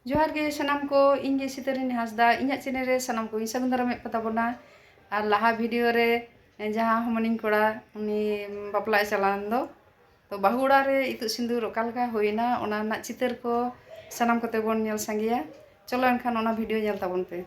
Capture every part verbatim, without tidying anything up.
ᱡᱚᱦᱟᱨ ᱜᱮ ᱥᱟᱱᱟᱢ ᱠᱚ, ᱤᱧ ᱜᱮ ᱥᱤᱛᱟᱹᱨᱤᱱᱤ ᱦᱟᱸᱥᱫᱟ᱾ ᱤᱧᱟᱹᱜ ᱪᱮᱱᱮᱞ ᱨᱮ ᱥᱟᱱᱟᱢ ᱠᱚᱧ ᱥᱟᱹᱜᱩᱱ ᱫᱟᱨᱟᱢᱮᱫ ᱠᱚ ᱛᱟᱵᱚᱱᱟ᱾ ᱟᱨ ᱞᱟᱦᱟ ᱵᱷᱤᱰᱤᱭᱳ ᱨᱮ ᱡᱟᱦᱟᱸ ᱦᱚᱢᱚᱱᱤᱧ ᱠᱚᱲᱟ, ᱩᱱᱤ ᱵᱟᱯᱞᱟᱜ ᱮ ᱪᱟᱞᱟᱣᱮᱱ ᱫᱚ, ᱛᱚ ᱵᱟᱹᱦᱩ ᱚᱲᱟᱜ ᱨᱮ ᱤᱛᱩᱫ ᱥᱤᱸᱫᱩᱨ ᱚᱠᱟ ᱞᱮᱠᱟ ᱦᱩᱭᱱᱟ, ᱚᱱᱟ ᱨᱮᱱᱟᱜ ᱪᱤᱛᱟᱹᱨ ᱠᱚ ᱥᱟᱱᱟᱢ ᱠᱚᱛᱮ ᱵᱚᱱ ᱧᱮᱞ ᱥᱟᱸᱜᱮᱭᱟ᱾ ᱪᱚᱞᱚ ᱮᱱᱠᱷᱟᱱ ᱚᱱᱟ ᱵᱷᱤᱰᱤᱭᱳ ᱧᱮᱞ ᱛᱟᱵᱚᱱ ᱯᱮ᱾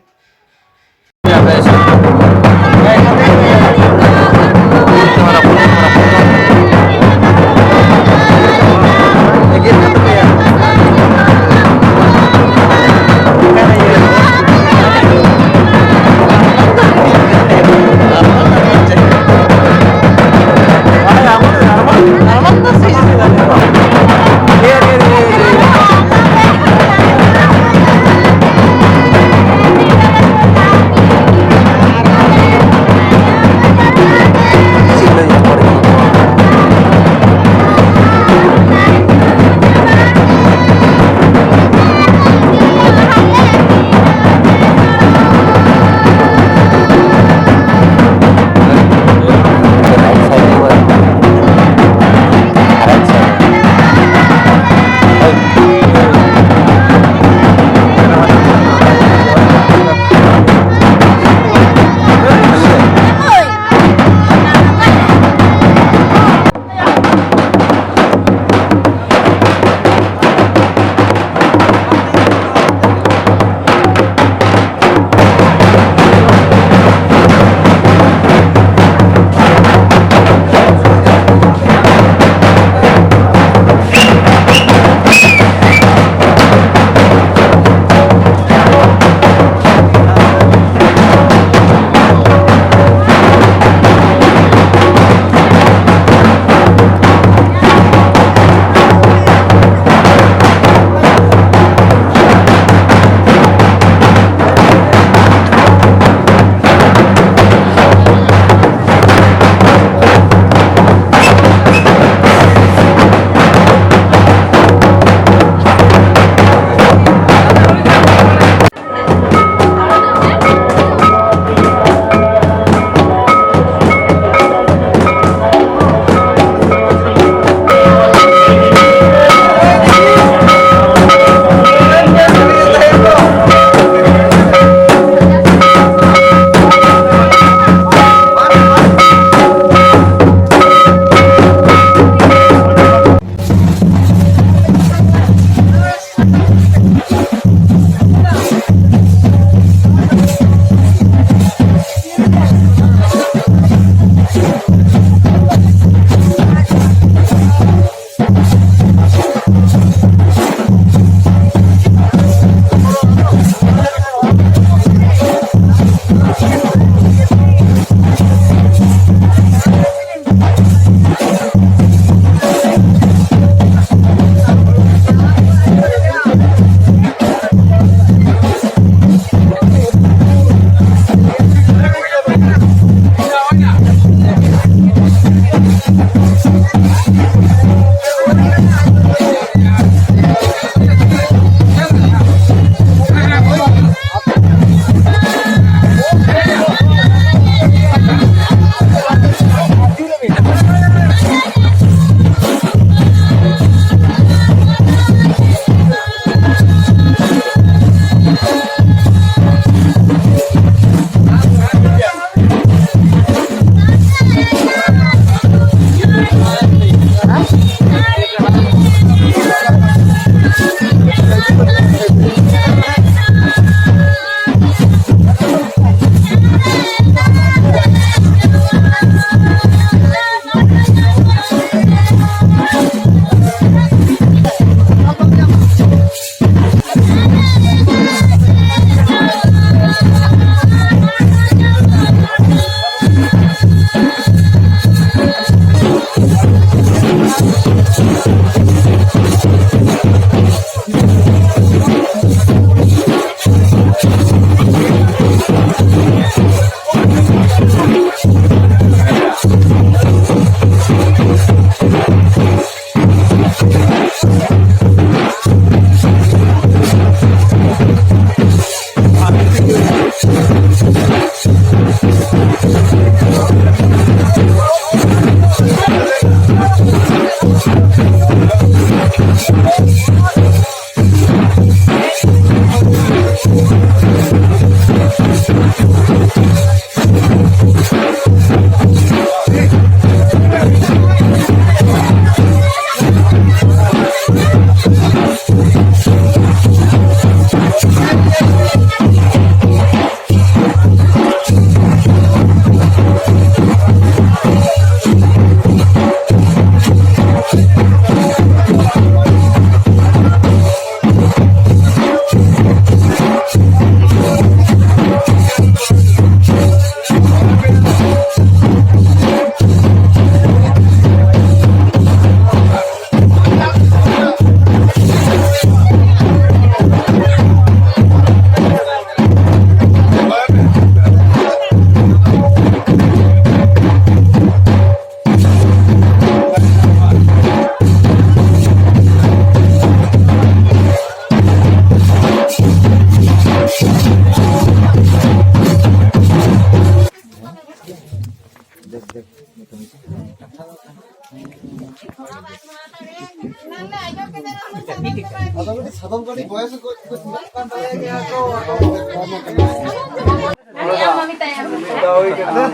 ᱥᱟᱫᱚᱢ ᱠᱟᱹᱴᱤᱡ ᱵᱚᱭᱮᱥ ᱠᱚ ᱪᱮᱫᱟᱜ ᱠᱟᱱ ᱛᱟᱭᱟ ᱜᱮᱭᱟ ᱛᱚ᱾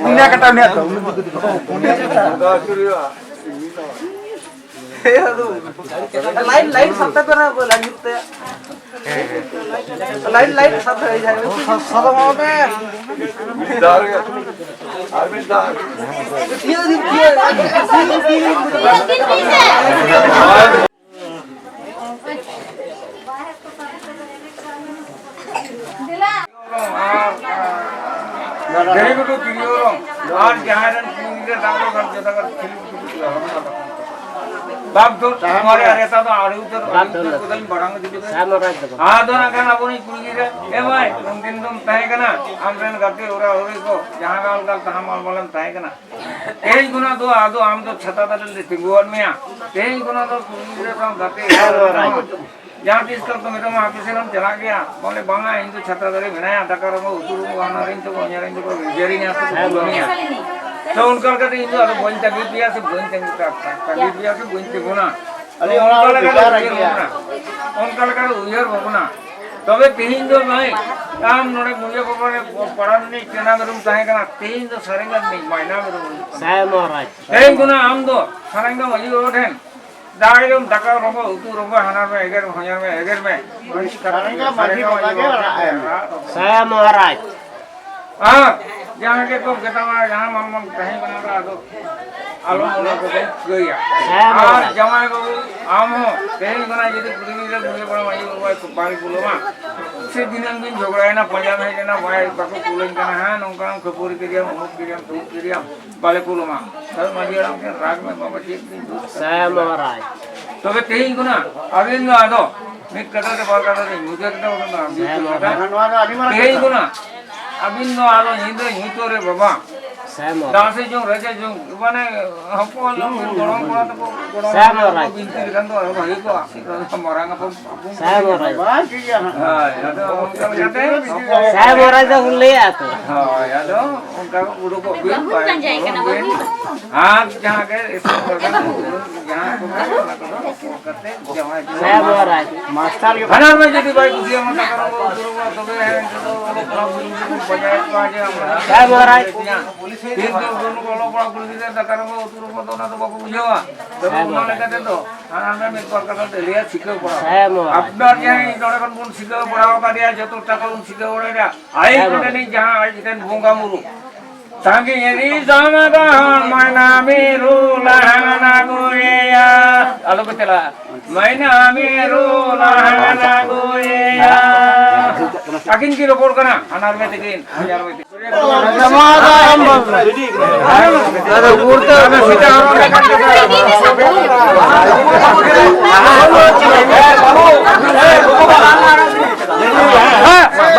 ᱩᱱᱤᱭᱟᱜ ᱠᱟᱴᱟ ᱩᱱᱤᱭᱟᱜ ᱛᱚ᱾ ᱞᱟᱭᱤᱱ, ᱞᱟᱭᱤᱱ ᱥᱟᱵ ᱛᱟᱯᱮ ᱱᱟ, ᱞᱟᱭᱤᱱ ᱛᱮ᱾ ᱞᱟᱭᱤᱱ, ᱞᱟᱭᱤᱱ ᱥᱟᱵ ᱛᱟᱯᱮ ᱡᱟᱦᱟᱸᱭ᱾ ᱥᱟᱫᱚᱢ ᱦᱚᱸ ᱢᱮ᱾ ᱟᱨ ᱢᱤᱫ ᱫᱷᱟᱣ᱾ ᱫᱷᱤᱨᱤ ᱜᱷᱩᱴᱩ ᱛᱤᱨᱭᱳ ᱚᱨᱚᱝ ᱟᱨ ᱡᱟᱦᱟᱸᱭ ᱨᱮᱱ ᱠᱩᱲᱤ ᱜᱤᱫᱽᱨᱟᱹ ᱫᱟᱜ ᱫᱚ ᱜᱟᱱ ᱡᱚᱛᱚ ᱜᱟᱱ ᱠᱷᱤᱞᱤ ᱜᱷᱩᱴᱩ ᱛᱤᱨᱭᱳ ᱚᱨᱚᱝ᱾ ᱵᱟᱯ ᱫᱚ ᱱᱚᱣᱟ ᱨᱮᱭᱟᱜ ᱨᱮᱛᱟ ᱫᱚ ᱟᱹᱰᱤ ᱩᱛᱟᱹᱨ ᱟᱹᱰᱤ ᱩᱛᱟᱹᱨ ᱠᱚᱫᱚᱧ ᱢᱟᱲᱟᱝ ᱤᱫᱤ ᱠᱮᱫᱟ᱾ ᱟᱫᱚ ᱱᱟᱜ ᱠᱷᱟᱱ ᱟᱵᱚᱨᱤᱡ ᱠᱩᱲᱤ ᱜᱤᱫᱽᱨᱟᱹ, ᱮ ᱢᱟᱹᱭ, ᱩᱱᱫᱤᱱ ᱫᱚᱢ ᱛᱟᱦᱮᱸ ᱠᱟᱱᱟ, ᱟᱢ ᱨᱮᱱ ᱜᱟᱛᱮ ᱚᱲᱟᱜ ᱦᱚᱲ ᱠᱚ ᱡᱟᱦᱟᱸ ᱢᱟᱞ ᱜᱟᱞ ᱛᱟᱦᱟᱸ ᱢᱟᱞ ᱢᱟᱞᱮᱢ ᱛᱟᱦᱮᱸ ᱠᱟᱱᱟ᱾ ᱛᱮᱦᱮᱧ ᱠᱷᱚᱱᱟᱜ ᱫᱚ ᱟᱫᱚ ᱟᱢ ᱫᱚ ᱪᱷᱟᱛᱟ ᱫᱟᱨᱮ ᱨᱮᱞᱮ ᱛᱤᱸᱜᱩᱣᱟᱫ ᱢᱮᱭᱟ᱾ ᱛᱮᱦᱮᱧ ᱠᱷᱚᱱᱟᱜ ᱫᱚ ᱠᱩᱲᱤ ᱜᱤᱫᱽᱨᱟᱹ ᱥᱟᱶ ᱜᱟᱛᱮ ᱡᱟᱦᱟᱸ ᱛᱤᱥ ᱠᱟᱞ ᱠᱚ ᱢᱮᱛᱟᱢᱟ, ᱟᱯᱮ ᱥᱮᱫ ᱮᱢ ᱪᱟᱞᱟᱜ ᱜᱮᱭᱟ? ᱵᱚᱞᱮ, ᱵᱟᱝᱟ, ᱤᱧ ᱫᱚ ᱪᱷᱟᱛᱟ ᱫᱟᱨᱮ ᱢᱮᱱᱟᱭᱟ, ᱫᱟᱠᱟ ᱨᱮᱸᱜᱚ, ᱩᱛᱩ ᱨᱮᱸᱜᱚ, ᱦᱟᱱᱟ ᱨᱮᱧ ᱛᱟᱠᱚ, ᱦᱚᱧᱦᱟᱨᱤᱧ ᱛᱟᱠᱚ, ᱦᱮᱡᱮᱨᱤᱧᱟ ᱥᱮ ᱠᱚ ᱵᱩᱞᱟᱹᱣᱤᱧᱟ᱾ ᱛᱚ, ᱚᱱᱠᱟ ᱞᱮᱠᱟᱛᱮ ᱤᱧ ᱫᱚ ᱟᱫᱚ ᱵᱟᱹᱧ ᱛᱟᱹᱜᱤ ᱯᱮᱭᱟ ᱥᱮ ᱵᱟᱹᱧ ᱛᱟᱹᱜᱤ ᱯᱮᱭᱟ, ᱛᱟᱹᱜᱤ ᱯᱮᱭᱟ ᱥᱮ ᱵᱟᱹᱧ ᱛᱤᱸᱜᱩᱱᱟ᱾ ᱟᱹᱞᱤᱧ ᱚᱱᱟ ᱚᱱᱠᱟ ᱞᱮᱠᱟᱛᱮ ᱵᱮᱡᱟᱨ ᱩᱭᱦᱟᱹᱨ ᱜᱮᱭᱟ᱾ ᱵᱷᱟᱵᱽᱱᱟ, ᱚᱱᱠᱟ ᱞᱮᱠᱟᱛᱮ ᱩᱭᱦᱟᱹᱨ ᱵᱷᱟᱵᱽᱱᱟ᱾ ᱛᱚᱵᱮ ᱛᱮᱦᱮᱧ ᱫᱚ ᱱᱚᱜᱼᱚᱭ ᱟᱢ ᱱᱚᱰᱮ ᱜᱩᱲᱤᱭᱟᱹ ᱯᱟᱲᱟ ᱨᱮ, ᱯᱟᱲᱟ ᱨᱤᱱᱤᱡ ᱪᱮᱱᱟ ᱢᱮᱨᱚᱢ ᱛᱟᱦᱮᱸ ᱠᱟᱱᱟ, ᱛᱮᱦᱮᱧ ᱫᱚ ᱥᱟᱨᱮᱝᱜᱟ ᱨᱤᱱᱤᱡ ᱢᱟᱭᱱᱟ ᱢᱮᱨᱚᱢ ᱦᱩᱭᱩᱜ ᱠᱟᱱᱟ᱾ ᱥᱟᱭ ᱢᱚᱦᱟᱨᱟᱡᱽ᱾ ᱛᱮᱦᱮᱧ ᱠᱷᱚᱱᱟᱜ ᱟᱢ ᱫᱚ ᱥᱟᱨᱮᱝᱜᱟ ᱢᱟᱹᱡᱷᱤ ᱵᱟᱵᱟ ᱴᱷᱮᱱ ᱫᱟᱜ ᱨᱮᱢ ᱫᱟᱠᱟ ᱨᱚᱸᱜᱚ, ᱩᱛᱩ ᱨᱚᱸᱜᱚ, ᱦᱟᱱᱟ ᱨᱮ ᱮᱜᱮᱨ, ᱦᱚᱧᱦᱟᱨ ᱢᱮ, ᱮᱜᱮᱨ ᱢᱮ᱾ ᱥᱟᱨᱮᱝᱜᱟ ᱢᱟᱹᱡᱷᱤ ᱵᱟᱵᱟ ᱜᱮ ᱨᱟᱜ ᱮᱢ᱾ ᱥᱟᱭᱟ ᱢᱚᱦᱟᱨᱟᱡᱽ᱾ ᱟᱨ ᱡᱟᱦᱟᱸ ᱜᱮ ᱠᱚ ᱜᱮᱛᱟᱢᱟ, ᱡᱟᱦᱟᱸ ᱢᱟᱱ ᱢᱟᱱ ᱛᱟᱦᱮᱸ ᱠᱟᱱᱟ, ᱟᱫᱚ ᱟᱞᱚᱢ ᱚᱱᱟ ᱠᱚᱫᱚᱢ ᱠᱟᱹᱭᱟ᱾ ᱦᱮᱸ, ᱟᱨ ᱵᱟᱵᱟ᱾ ᱡᱟᱶᱟᱭ ᱵᱟᱹᱵᱩ, ᱟᱢ ᱦᱚᱸ ᱛᱮᱦᱮᱧ ᱠᱷᱚᱱᱟᱜ ᱡᱩᱫᱤ ᱠᱩᱲᱤ ᱜᱤᱫᱽᱨᱟᱹ ᱵᱩᱲᱦᱤ ᱵᱟᱲᱟ ᱢᱟᱹᱡᱷᱤ ᱵᱟᱵᱟ ᱠᱚ ᱵᱟᱭ ᱠᱩᱞᱟᱹᱢᱟ, ᱥᱮ ᱫᱤᱱᱟᱹᱢ ᱫᱤᱱ ᱡᱷᱚᱜᱽᱲᱟᱭᱮᱱᱟ, ᱯᱟᱸᱡᱟ ᱦᱮᱡ ᱮᱱᱟ, ᱵᱟᱭ, ᱵᱟᱠᱚ ᱠᱩᱞᱟᱹᱧ ᱠᱟᱱᱟ, ᱦᱮᱸ, ᱱᱚᱝᱠᱟᱱ ᱠᱷᱟᱹᱯᱟᱹᱨᱤ ᱠᱮᱫᱮᱭᱟᱢ, ᱚᱢᱩᱠ ᱠᱮᱫᱮᱭᱟᱢ, ᱛᱚᱢᱩᱠ ᱠᱮᱫᱮᱭᱟᱢ, ᱵᱟᱞᱮ ᱠᱩᱞᱟᱢᱟ᱾ ᱛᱟᱦᱞᱮ ᱢᱟᱹᱡᱷᱤ ᱦᱟᱲᱟᱢ ᱴᱷᱮᱱ ᱨᱟᱜᱽ ᱢᱮ, ᱵᱟᱵᱟ, ᱪᱮᱫ ᱵᱤᱱ ᱫᱩᱠ ᱠᱟᱱᱟ? ᱥᱮ ᱢᱚᱦᱟᱨᱟᱡᱽ᱾ ᱛᱚᱵᱮ ᱛᱮᱦᱮᱧ ᱠᱷᱚᱱᱟᱜ ᱟᱹᱵᱤᱱ ᱫᱚ ᱟᱫᱚ ᱢᱤᱫ ᱠᱟᱛᱷᱟ ᱛᱮ ᱵᱟᱨ ᱠᱟᱛᱷᱟ ᱛᱮ ᱢᱩᱪᱟᱹᱫ ᱨᱮ ᱚᱱᱟ ᱫᱚ ᱟᱹᱵᱤᱱ ᱥᱮ ᱴᱷᱮᱱ ᱢᱚᱦᱟᱨᱟᱡᱽ᱾ ᱱᱚᱣᱟ ᱫᱚ ᱟᱹᱰᱤ ᱢᱟᱨᱟᱝ ᱛᱮᱦᱮᱧ ᱠᱟᱛᱷᱟ᱾ ᱠᱷᱚᱱᱟᱜ ᱟᱹᱵᱤᱱ ᱫᱚ ᱟᱫᱚ ᱧᱤᱫᱟᱹ ᱧᱩᱛᱟᱹ ᱨᱮ ᱵᱟᱵᱟ ᱥᱮ ᱢᱚᱦᱟᱨᱟᱡᱽ᱾ ᱫᱟᱜ ᱥᱮᱫ ᱡᱚᱝ, ᱨᱮᱪᱮᱫ ᱡᱚᱝ, ᱢᱟᱱᱮ ᱦᱚᱯᱚᱱ ᱦᱚᱯᱚᱱ ᱜᱚᱲᱚᱢ ᱠᱚᱲᱟ ᱛᱟᱠᱚ, ᱜᱚᱲᱚᱢ ᱥᱮ ᱠᱚᱲᱟ ᱢᱚᱦᱟᱨᱟᱡᱽ᱾ ᱛᱟᱠᱚ ᱵᱤᱱᱛᱤ ᱞᱮᱠᱷᱟᱱ ᱫᱚ ᱟᱨᱦᱚᱸ ᱵᱷᱟᱜᱮ ᱠᱚᱜᱼᱟ᱾ ᱢᱟᱨᱟᱝ ᱦᱚᱯᱚᱱ ᱦᱚᱯᱚᱱ ᱥᱮ ᱢᱚᱦᱟᱨᱟᱡᱽ᱾ ᱦᱳᱭ, ᱟᱫᱚ ᱚᱱᱠᱟ ᱞᱮᱠᱟᱛᱮ ᱥᱮ ᱢᱚᱦᱟᱨᱟᱡᱽ ᱫᱚ ᱞᱟᱹᱭᱟ ᱛᱚ᱾ ᱦᱳᱭ, ᱟᱫᱚ ᱚᱱᱠᱟ ᱩᱰᱩᱠᱚᱜ ᱵᱤᱱ, ᱵᱟᱹᱦᱩᱧ ᱯᱟᱸᱡᱟᱭᱮ ᱠᱟᱱᱟ, ᱵᱟᱹᱦᱩ᱾ ᱟᱨ ᱡᱟᱦᱟᱸ ᱜᱮ ᱮᱥᱮᱫ ᱫᱚᱨᱠᱟᱨ, ᱡᱟᱦᱟᱸ ᱠᱚ ᱢᱮᱱᱟᱜ, ᱚᱱᱟ ᱠᱚᱫᱚ ᱠᱟᱛᱮ ᱡᱟᱶᱟᱭ ᱠᱚ᱾ ᱦᱮᱸ ᱢᱚᱦᱟᱨᱟᱡᱽ᱾ ᱢᱟᱥᱴᱟᱨ ᱜᱮ᱾ ᱦᱟᱱᱟ ᱢᱟ ᱡᱩᱫᱤ ᱵᱟᱭ ᱠᱩᱥᱤᱭᱟᱢᱟ, ᱛᱟᱦᱞᱮ ᱩᱱᱠᱩ ᱩᱛᱩᱨᱚᱜᱼᱟ, ᱛᱚᱵᱮ ᱦᱮᱸ, ᱱᱤᱛᱚᱜ ᱫᱚ ᱚᱞᱚᱜ ᱯᱟᱲᱦᱟᱣ ᱠᱚ ᱯᱟᱸᱡᱟᱭᱮᱫ ᱠᱚᱣᱟ ᱡᱮ ᱟᱢ ᱦᱮᱸ ᱢᱚᱦᱟᱨᱟᱡᱽ᱾ ᱛᱤᱱ ᱫᱤᱱ ᱠᱷᱚᱱ ᱚᱞᱚᱜ ᱯᱟᱲᱦᱟᱣ ᱠᱩᱲᱤ ᱜᱤᱫᱽᱨᱟᱹ ᱫᱟᱠᱟ ᱨᱮᱸᱜᱮᱡ ᱩᱛᱩ ᱨᱮᱸᱜᱮᱡ ᱫᱚ ᱚᱱᱟ ᱫᱚ ᱵᱟᱠᱚ ᱵᱩᱡᱷᱟᱹᱣᱟ᱾ ᱛᱚᱵᱮ ᱦᱮᱸ ᱚᱱᱟ ᱢᱚᱦᱟᱨᱟᱡᱽ᱾ ᱞᱮᱠᱟ ᱛᱮᱫᱚ ᱦᱟᱱᱟ ᱢᱤᱫ ᱵᱟᱨ ᱠᱟᱛᱷᱟ ᱛᱮ ᱞᱟᱹᱭᱟ ᱥᱤᱠᱷᱟᱹᱣ ᱯᱟᱲᱦᱟᱣ᱾ ᱦᱮᱸ ᱢᱚᱦᱟᱨᱟᱡᱽ᱾ ᱟᱯᱱᱟᱨ ᱡᱟᱦᱟᱸᱭ ᱱᱚᱰᱮ ᱠᱷᱚᱱ ᱵᱚᱱ ᱥᱤᱠᱷᱟᱹᱣ ᱯᱟᱲᱦᱟᱣ ᱟᱠᱟᱫᱮᱭᱟ, ᱡᱚᱛᱚ ᱴᱟᱠᱟ ᱵᱚᱱ ᱥᱤᱠᱷᱟᱹᱣ ᱵᱟᱲᱟᱭᱟ᱾ ᱟᱭ ᱦᱮᱸ ᱱᱚᱰᱮ ᱢᱚᱦᱟᱨᱟᱡᱽ᱾ ᱱᱤᱡ ᱡᱟᱦᱟᱸ ᱟᱡ ᱴᱷᱮᱱ ᱵᱚᱸᱜᱟ ᱵᱩᱨᱩ᱾ ᱥᱟᱸᱜᱮ ᱨᱤ ᱥᱟᱢᱟᱫᱟᱱ ᱢᱟᱭᱱᱟ ᱢᱤᱨᱩ ᱞᱟᱦᱟᱱ ᱟᱹᱜᱩᱭᱮᱭᱟ᱾ ᱟᱞᱚ ᱯᱮ ᱪᱟᱞᱟᱜᱼᱟ᱾ ᱢᱟᱭᱱᱟ ᱢᱤᱨᱩ ᱞᱟᱦᱟᱱ ᱟᱹᱜᱩᱭᱮᱭᱟ᱾ ᱟᱹᱠᱤᱱ ᱠᱤᱱ ᱨᱚᱯᱚᱲ ᱠᱟᱱᱟ, ᱦᱟᱱᱟᱨ ᱢᱮ ᱛᱟᱹᱠᱤᱱ, ᱦᱟᱡᱟᱨ ᱢᱮ ᱛᱟᱹᱠᱤᱱ᱾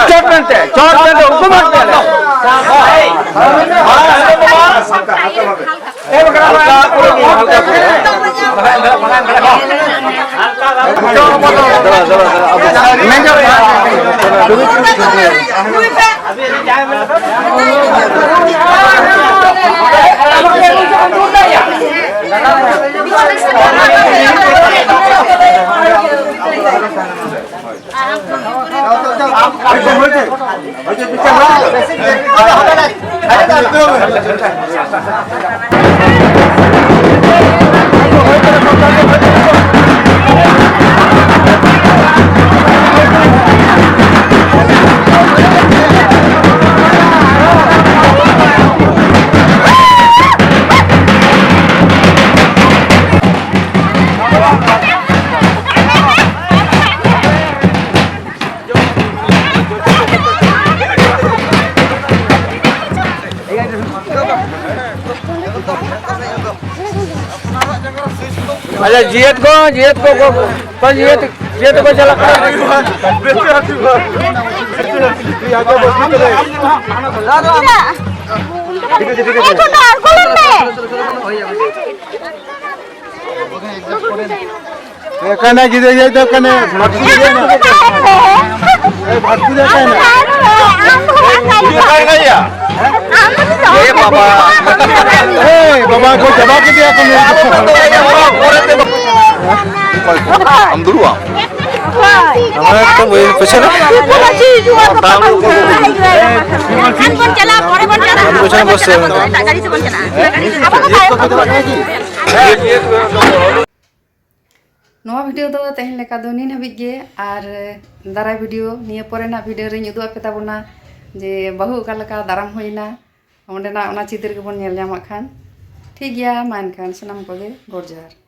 ᱪᱚᱴ ᱢᱮᱱᱛᱮ, ᱪᱚᱴ ᱢᱮᱱᱛᱮ, ᱩᱱᱠᱩ ᱢᱮᱱᱛᱮ᱾ ᱟᱪᱪᱷᱟ, ᱡᱤᱭᱟᱹᱛ ᱠᱚ, ᱡᱤᱭᱟᱹᱛ ᱠᱚ, ᱠᱚ, ᱠᱚ, ᱡᱤᱭᱟᱹᱛ, ᱡᱤᱭᱟᱹᱛ ᱠᱚ ᱪᱟᱞᱟᱜ ᱠᱟᱱᱟ᱾ ᱮ ᱪᱷᱳᱴᱩ, ᱟᱬᱜᱚ ᱞᱮᱱ ᱢᱮ᱾ ᱮ, ᱠᱟᱱᱟ ᱜᱤᱫᱽᱨᱟᱹ ᱤᱭᱟᱹ ᱫᱚ ᱠᱟᱱᱟ, ᱵᱷᱟᱴᱠᱩ ᱫᱚ ᱠᱟᱱᱟ᱾ ᱮ, ᱵᱷᱟᱴᱠᱩ ᱫᱚ ᱠᱟᱱᱟ᱾ ᱮ ᱵᱟᱵᱟ᱾ ᱮ ᱵᱟᱵᱟ ᱠᱚ ᱪᱟᱵᱟ ᱠᱮᱫᱮᱭᱟ ᱠᱚ ᱱᱩᱭ ᱫᱚ᱾ ᱟᱢ ᱫᱩᱲᱩᱵ ᱟᱢ᱾ ᱟᱢᱟᱜ ᱮᱠᱴᱩ ᱵᱚᱭ-, ᱯᱮᱪᱷᱚᱱᱮ᱾ ᱯᱮᱪᱷᱚᱱᱮ ᱵᱚᱥ᱾ ᱱᱚᱣᱟ video ᱫᱚ ᱛᱮᱦᱮᱧ ᱞᱮᱠᱟ ᱫᱚ ᱱᱤᱱ ᱦᱟᱹᱵᱤᱡ ᱜᱮ, ᱟᱨ ᱫᱟᱨᱟᱭ video, ᱱᱤᱭᱟᱹ ᱯᱚᱨᱮᱱᱟᱜ video ᱨᱮᱧ ᱩᱫᱩᱜ ᱟᱯᱮ ᱛᱟᱵᱚᱱᱟ ᱡᱮ ᱵᱟᱹᱦᱩ ᱚᱠᱟ ᱞᱮᱠᱟ ᱫᱟᱨᱟᱢ ᱦᱩᱭᱱᱟ, ᱚᱸᱰᱮᱱᱟᱜ ᱚᱱᱟ ᱪᱤᱛᱟᱹᱨ ᱜᱮᱵᱚᱱ ᱧᱮᱞ ᱧᱟᱢᱟᱜ ᱠᱷᱟᱱ᱾ ᱴᱷᱤᱠ ᱜᱮᱭᱟ, ᱢᱟ ᱮᱱᱠᱷᱟᱱ ᱥᱟᱱᱟᱢ ᱠᱚᱜᱮ ᱜᱚᱰ ᱡᱚᱦᱟᱨ᱾